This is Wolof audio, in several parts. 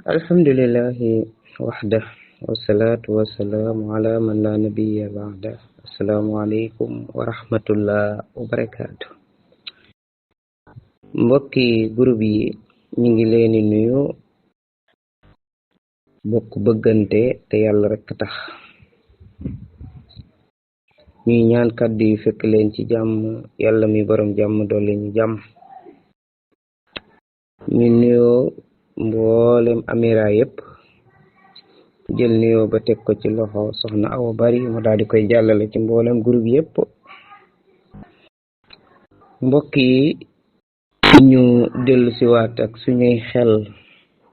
Alhamdulillahi wahdah wassalatu wassalamu ala man la nabiyya ba'da. Assalamualaikum warahmatullahi wabarakatuh. Mbokki groupe yi ñi ngi leeni nuyu bokk bëggante te yàlla rek tax ñuy ñaan kàddu yi fekk leen ci jàmm yàlla mi borom jàmm doole ñu jàmm ñu nuyoo mboolem amira yépp jël nuyoo ba teg ko ci loxo soxna Awa Bari mu daal di koy jàllale ci mboolem groupe yépp. mbokk yi ñu dellu si waat ak suñuy xel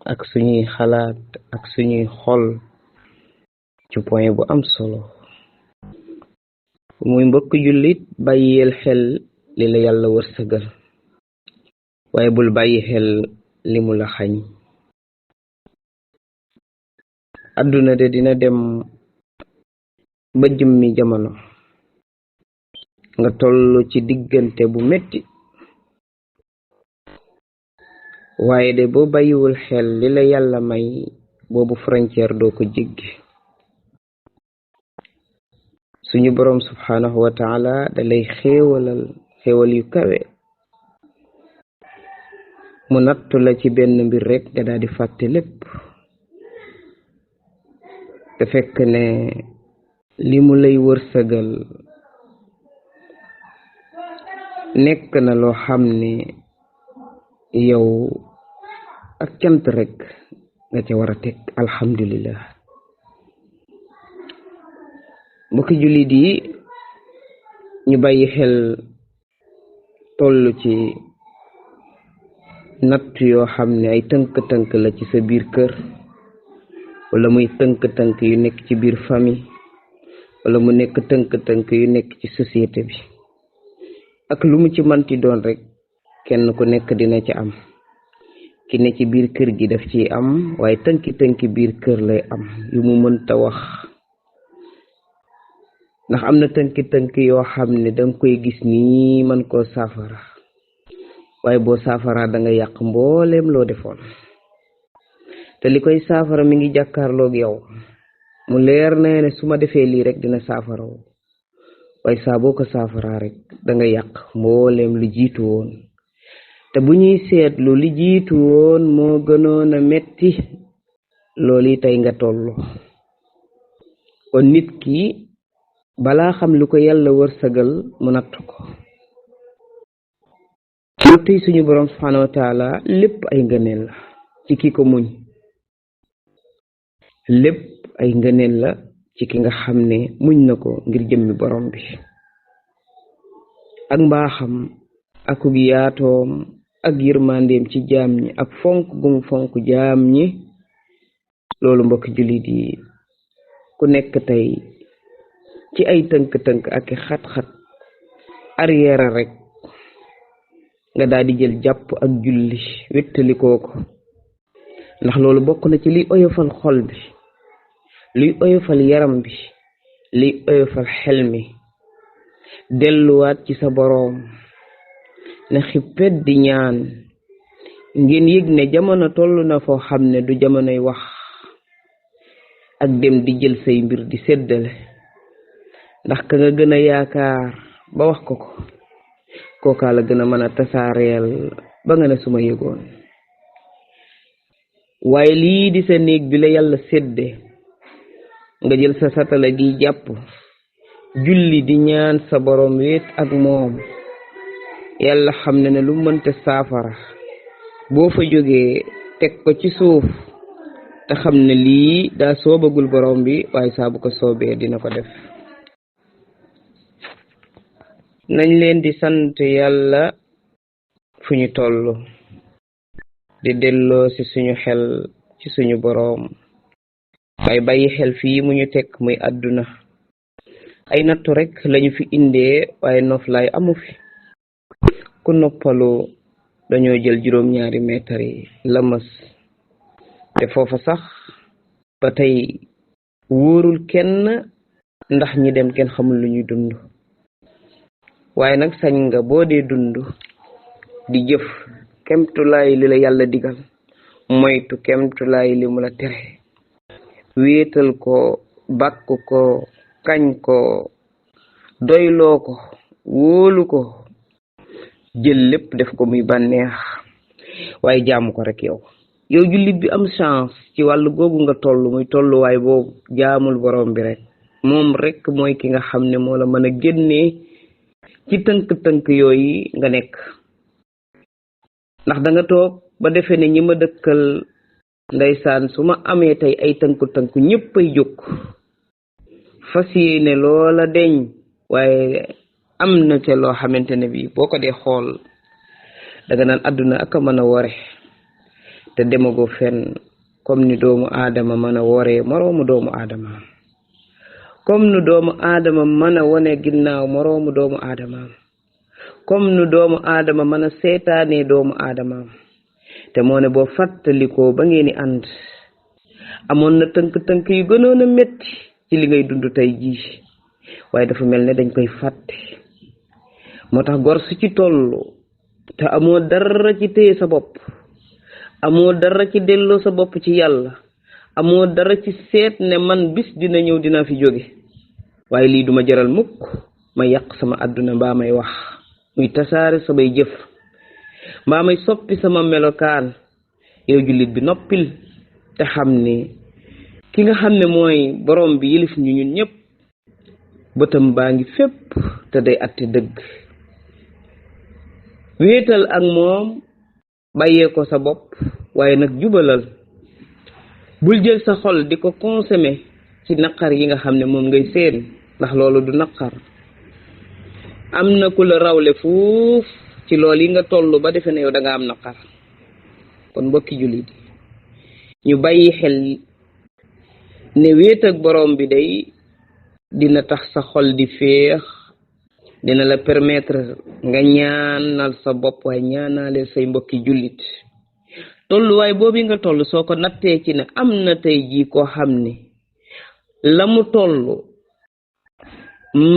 ak suñuy xalaat ak suñuy xol ci point bu am solo muy mbokk jullit bàyyil xel li la yàlla wërsëgal waaye bul bàyyi xel li mu la xañ. àdduna de dina dem ba jëmmi jamono nga toll ci diggante bu metti waaye de boo bàyyiwul xel li la yàlla may boobu frontière doo ko jéggi. suñu boroom subhanahu wa taala da lay xéewal yu kawe mu nattu la ci benn mbir rek nga daal di fàtte lépp te fekk ne li mu lay wërsëgal nekk na loo xam ne yow ak cant rek nga ca war a teg alhamdulillah. mbokki jullit yi ñu bàyyi xel toll ci natt yoo xam ne ay tënk-tënk la ci sa biir kër wala muy tënk-tënk yu nekk ci biir famille wala mu nekk tënk-tënk yu nekk ci société bi ak lu mu ci manti doon rek kenn ku nekk dina ci am. ki ne ci biir kër gi daf ci am waaye tënki-tënki biir kër lay am yu mu mënta wax ndax am na tënki-tënk yoo xam ne danga koy gis nii mën koo saafara waaye boo saafara da nga yàq mbooleem loo defoon te li koy saafara mi ngi jàkkaarloog yow mu leer na ne su ma defee lii rek dina saafara waaye saa boo ko saafara rek da nga yàq mbooleem lu jiitu woon te bu ñuy seetlu li jiitu woon moo gënoon a metti loolu yi tey nga tollu. kon nit ki balaa xam lu ko yàlla wërsëgal mu natt ko. natt yi suñu boroom subhanahu wa taala lépp ay ngëneel la ci ki ko muñ, lépp ay ngëneel la ci ki nga xam ne muñ na ko ngir jëmmi borom bi ak mbaaxam akub yaatoom ak yërmandeem ci jaam ñi ak fonk gum fonk jaam ñi. loolu mbokk jullit yi ku nekk tey ci ay tënk-tënk ak xat-xat arrière rek nga daal di jël jàpp ak julli wéttalikoo ko ndax loolu bokk na ci liy oyofal xol bi, liy oyofal yaram bi, liy oyofal xel mi. delluwaat ci sa boroom na xippet di ñaan ngeen yëg ne jamono toll na foo xam ne du jamonoy wax ak dem di jël say mbir di séddale ndax ka nga gën a yaakaar ba wax ko kookaa la gën a mën a tasaareel ba nga ne suma yëgoon. waaye lii di sa néeg bi la yàlla sédde nga jël sa satala gi jàpp julli di ñaan sa boroom wéet ak moom yàlla xam ne lu mënta saafara boo fa jógee teg ko ci suuf te xam ne lii daa soobagul boroom bi waaye saa bu ko soobee dina ko def. nañ leen di sant yàlla fu ñu toll di delloo ci suñu xel ci suñu boroom waaye bàyyi xel fii mu ñu teg muy àdduna ay nattu rek lañu fi indee waaye noflaay amu fi. ku noppalu dañoo jël juróom-ñaari meetar yi lamas te foofa sax ba tey wóorul kenn ndax ñi dem kenn xamul lu ñuy dund waaye nag sañ nga boo dee dund di jëf kemtulaay li la yàlla digal moytu kemtulaay li mu la tere wéetal ko bàkk ko kañ ko doyloo ko wóolu ko jël lépp def ko muy bànneex waaye jaamu ko rek yow jullit bi am chance ci wàllu googu nga toll muy tolluwaay boobu jaamul borom bi rek moom rek mooy ki nga xam ne moo la mën a génnee ci tënk-tënk yooyu nga nekk ndax da nga toog ba defee ne ñi ma dëkkal ndeysaan su ma amee tey ay tënku ñëpp ay jóg fas yéene loola deñ waaye am na te loo xamante ne bi boo ko dee xool danga naan àdduna ak a mën a wore te demagoo fenn comme ni doomu aadama mën a woree moroomu doomu aadama comme nu doomu aadama mën a wone ginnaaw moroomu doomu aadama comme nu doomu aadama mën a seetaanee doomu aadama te moo ne boo fàttalikoo ba ngeen di ànd amoon na tënk yu gënoon a metti ci li ngay dund tey jii waaye dafa mel ne dañ koy fàtte moo tax gor su ci tollu te amoo dara ci téye sa bopp amoo dara ci delloo sa bopp ci yàlla amoo dara ci seet ne man bis dina ñëw dina fi jóge waaye lii duma jaral mukk ma yàq sama àdduna mbaa may wax muy tasaare samay jëf mbaa may soppi sama melokaan yow jullit bi noppil te xam ne ki nga xam ne mooy borom bi yilif ñu ñun ñëpp bëtam baa ngi fépp te day atti dëgg wéetal ak moom bàyyee ko sa bopp waaye nag jubalal bul jël sa xol di ko consommer ci naqar yi nga xam ne moom ngay seen ndax loolu du naqar am na ku la rawle fuuf ci lool yi nga toll ba defe ne yow da nga am naqar kon mbokki jullit ñu bàyyi xel ne wéet ak borom bi day dina tax sa xol di féex dina la permettre nga ñaanal sa bopp waaye ñaanale say mbokki jullit tolluwaay boobu nga toll soo ko nattee ci ne am na tey jii koo xam ne la mu toll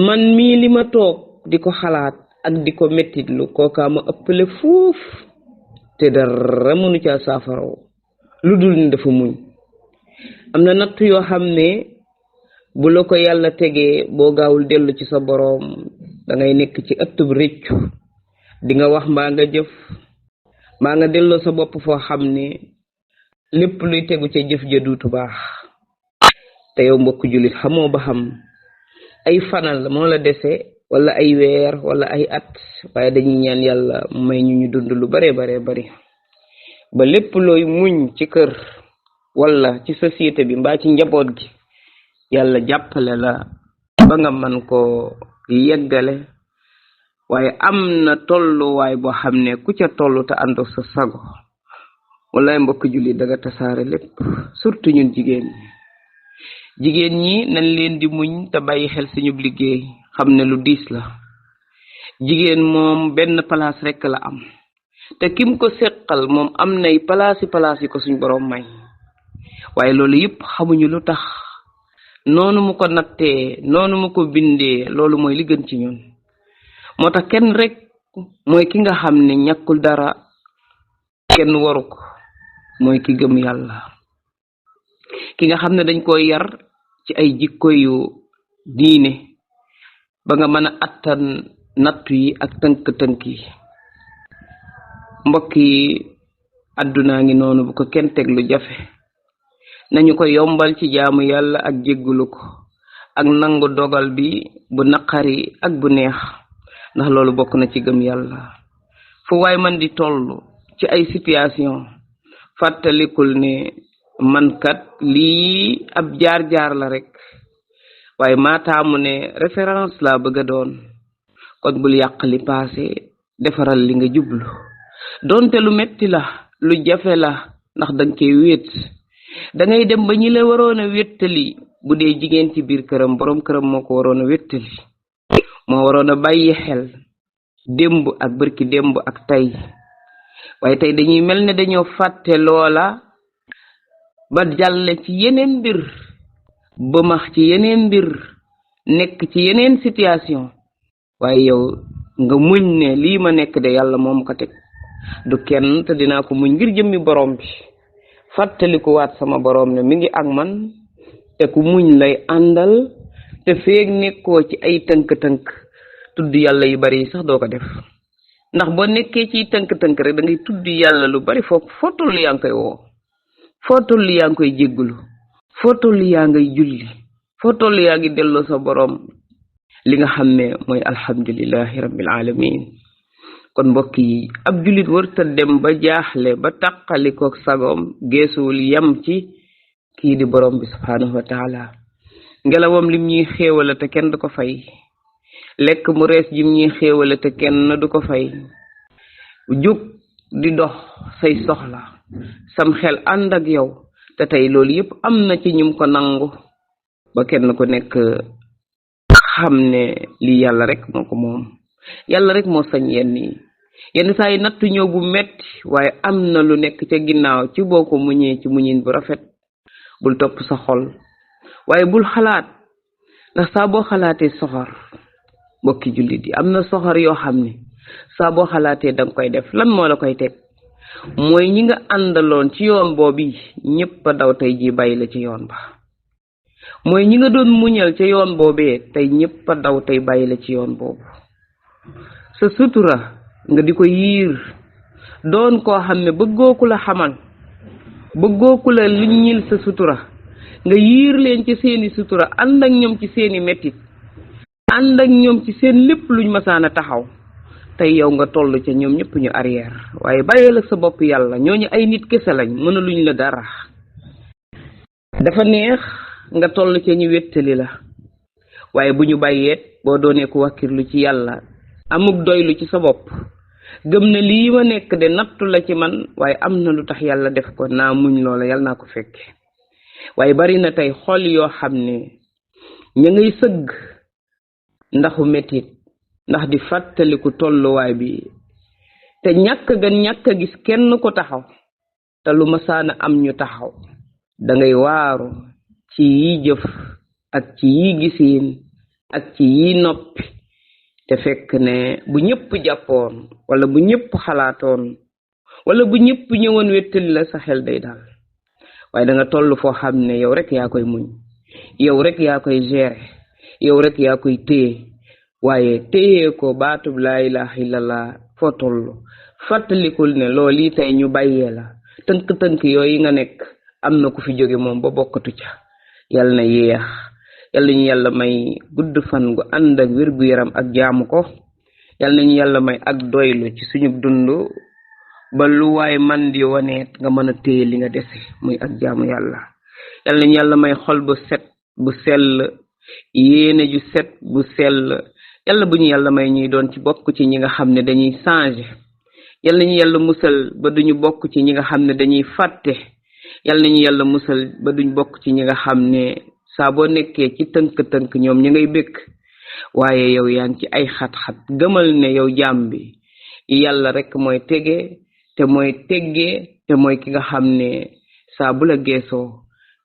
man mii li ma toog di ko xalaat ak di ko mettitlu kookaa ma ëppale fuuf te dara mënu caa saafaraw lu dul ni dafa muñ am na natt yoo xam ne bu la ko yàlla tegee boo gaawul dellu ci sa boroom da ngay nekk ci ëttub réccu di nga wax mbaa nga jëf mbaa nga delloo sa bopp foo xam ne lépp luy tegu ca jëf ja duutu baax te yow mbokk jullit xamoo ba xam ay fanal moo la dese wala ay weer wala ay at waaye dañuy ñaan yàlla may ñu dund lu bare bari ba lépp looy muñ ci kër wala ci société bi mbaa ci njaboot gi yàlla jàppale la ba nga man ko yeggale waaye am na tolluwaay boo xam ne ku ca tollu te ànd sa sago wallaay mbokk jullit da nga tasaare lépp surtout ñun jigéen ñi nañ leen di muñ te bàyyi xel suñu liggéey xam ne lu diis la jigéen moom benn place rekk la am te kim ko seqal moom am nay place yi ko suñ borom may waaye loolu yëpp xamuñu lu tax noonu mu ko nattee noonu mu ko bindee loolu mooy li gën ci ñun moo tax kenn rek mooy ki nga xam ne ñàkkul dara kenn waru ko mooy ki gëm yàlla ki nga xam ne dañ koy yar ci ay jikko yu diine ba nga mën a attan nattu yi ak tënk-tënk yi mbokk yi àddunaa ngi noonu bu ko kenn teg lu jafe nañu ko yombal ci jaamu yàlla ak jéggulu ko ak nangu dogal bi bu naqari ak bu neex ndax loolu bokk na ci gëm yàlla fu waay man di toll ci ay situation fàttalikul ne man kat lii ab jaar-jaar la rek waaye maataamu ne référence la bëgg a doon kon bul yàq li passé defaral li nga jublu donte lu metti la lu jafe la ndax danga koy wéet dangay dem ba ñi la waroon a wéttali bu dee jigéen ci biir këram borom këram moo ko waroon a wéttali moo waroon a bàyyi xel démb ak bërki démb ak tey waaye tey dañuy mel ne dañoo fàtte loola ba jàll ci yeneen mbir ba max ci yeneen mbir nekk ci yeneen situation waaye yow nga muñ ne lii ma nekk de yàlla moom ko teg du kenn te dinaa ko muñ ngir jëmmi borom bi fàttalikuwaat sama borom ne mi ngi ak man te ku muñ lay àndal te feeg nekkoo ci ay tënk-tënk tudd yàlla yu bari sax doo ko def ndax boo nekkee ci tënk-tënk rek da ngay tudd yàlla lu bari foo toll yaa ngi koy woo foo toll yaa ngi koy jéggulu foo toll yaa ngay julli foo toll yaa ngi delloo sa borom li nga xam ne mooy alhamdulillahi rabbil alamin kon mbokk yi ab jullit warta dem ba jaaxle ba tàqalikook sagoom geesuwul yam ci kii di borom bi subhanahu wa taala ngelawam lim ñuy xéewale te kenn du ko fay lekk mu rees jim ñuy xéewale te kenn du ko fay jug di dox say soxla sam xel ànd ak yow te tey loolu yëpp am na ci ñum ko nangu ba kenn ku nekk xam ne lii yàlla rek moo ko moom yàlla rek moo sañ yenn saa yi nattu ñëw bu metti waaye am na lu nekk ca ginnaaw ci boo ko muñee ci muñin bu rafet bul topp sa xol waaye bul xalaat ndax saa boo xalaatee soxor mbokki jullit yi am na soxor yoo xam ne saa boo xalaatee danga koy def lan moo la koy teg mooy ñi nga àndaloon ci yoon boobu ñëpp a daw tey ji bàyyi la ci yoon ba mooy ñi nga doon muñal ca yoon boobee tey ñëpp a daw tey bàyyi la ci yoon boobu sa sutura nga di ko yiir doon koo xam ne bëggoo ku la xamal bëggoo ku la liññil sa sutura nga yiir leen ci seeni sutura ànd ak ñoom ci seeni mettit ànd ak ñoom ci seen lépp luñ masaana taxaw tey yow nga toll ca ñoom ñëpp ñu arrière waaye bàyyeel ak sa bopp yàlla ñooñu ay nit kese lañ mënaluñ la dara dafa neex nga toll ca ñu wéttali la waaye bu ñu bàyyeet boo doonee ku wakkirlu ci yàlla amuk doylu ci sa bopp gëm na lii ma nekk de nattu la ci man waaye am na lu tax yàlla def ko naa muñ loola yàlla naa ko fekke waaye bari na tey xol yoo xam ne ña ngay sëgg ndaxu metit ndax di fàttaliku tolluwaay bi te ñàkk a gis kenn ko taxaw te lu masaana am ñu taxaw da ngay waaru ci yi jëf ak ci yi gisiin ak ci yi noppi te fekk ne bu ñëpp jàppoon wala bu ñëpp xalaatoon wala bu ñëpp ñëwoon wettali la sa xel day daal waaye da nga toll foo xam ne yow rek yaa koy muñ yow rek yaa koy gérer yow rek yaa koy téye waaye téye ko baatub laa ilaha illallah foo toll fàttalikul ne loolu yi tey ñu bàyyee la tënk-tënk yooyu nga nekk am na ku fi jóge moom ba bokkatu ca yàlla na yéex yàlla ñu yàlla may gudd fan gu ànd ak wér gu yaram ak jaamu ko yàlla nañu yàlla may ak doylu ci suñu dund ba lu waay man di waneet nga mën a téye li nga dese muy ak jaamu yàlla yàlla nañu yàlla may xol bu set bu sell yéene ju set bu sell yàlla bu ñu yàlla may ñuy doon ci bokk ci ñi nga xam ne dañuy changer yàlla nañu yàlla musal ba duñu bokk ci ñi nga xam ne dañuy fàtte yàlla nañu yàlla musal ba duñ bokk ci ñi nga xam ne saa boo nekkee ci tënk-tënk ñoom ñi ngay bëgg waaye yow yaa ngi ci ay xat-xat gëmal ne yow jaam bi yàlla rek mooy tege te mooy teggee te mooy ki nga xam ne saa bu la geesoo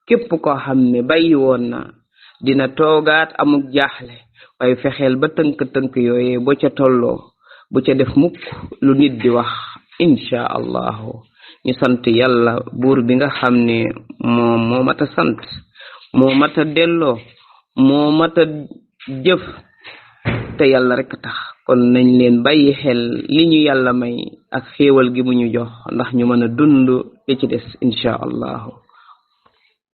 képp koo xam ne bàyyi woon na dina toogaat amuk jaaxle waaye fexeel ba tënk-tënk yooyee boo ca tolloo bu ca def mukk lu nit di wax insha allahu ñu sant yàlla buur bi nga xam ne moo mata sant moo mata delloo moo mata jëf te yàlla rek tax kon nañ leen bàyyi xel li ñu yàlla may ak xéewal gi mu ñu jox ndax ñu mën a dund li ci des insha allahu